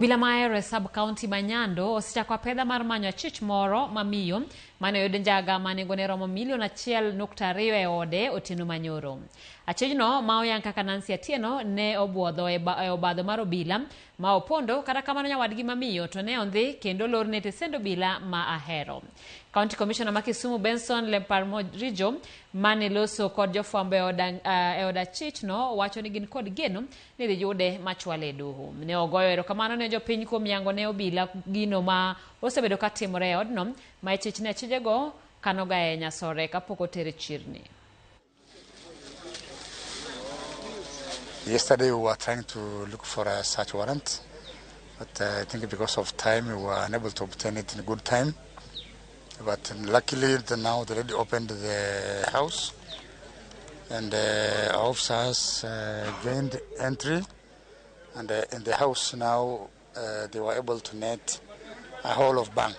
Obila ma Ahero e sub county ma Nyando osechako apedha mar manyo achich moro ma miyo mane oyud njaga ma nengone romo milion 1.2 e ode otieno manyoro. Achijno ma oyang kaka Nancy Atieno ne obuodho e obadho mar obila ma opondo kata kamano nyawadgi ma miyo to ne ondhi kendo olorne e tesend obila ma Ahero. County Commissioner ma Kisumu Benson Lemparmorijo mane loso kod jofwambo e od achichno wacho ni gin kod geno ni idhi yude machwale e doho. Ne ogoyo erokamano ne jopiny kuom yango ne obila gino ma osebedo ka timore e odno ma ichich ni achijego kanoga e nyasore kapok oter e chirni. Yesterday we were trying to look for a search warrant, but I think because of time we were unable to obtain it in good time. But luckily now the lady opened the house and officers gained entry, and in the house now they were able to net a whole of bang.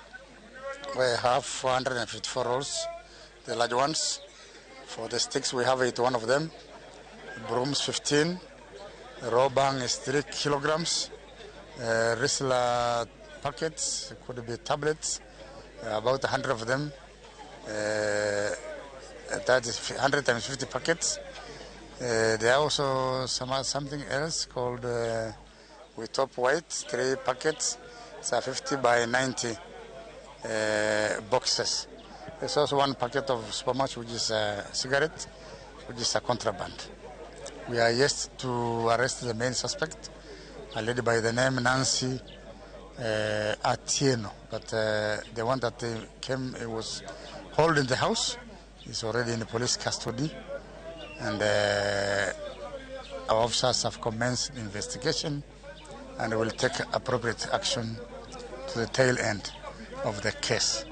We have 454 rolls, the large ones. For the sticks we have 81 of them, brooms 15, the raw bang is 3 kilograms, Rizla packets, could be tablets, about 100 of them. That is 100 times 50 packets. There are also something else called with top white, 3 packets. It's a 50 by 90 boxes. There's also 1 packet of supermarket, which is a cigarette, which is a contraband. We are yet to arrest the main suspect, a lady by the name Nancy Atieno, but the one that came, it was held in the house, is already in the police custody, and our officers have commenced investigation and will take appropriate action to the tail end of the case.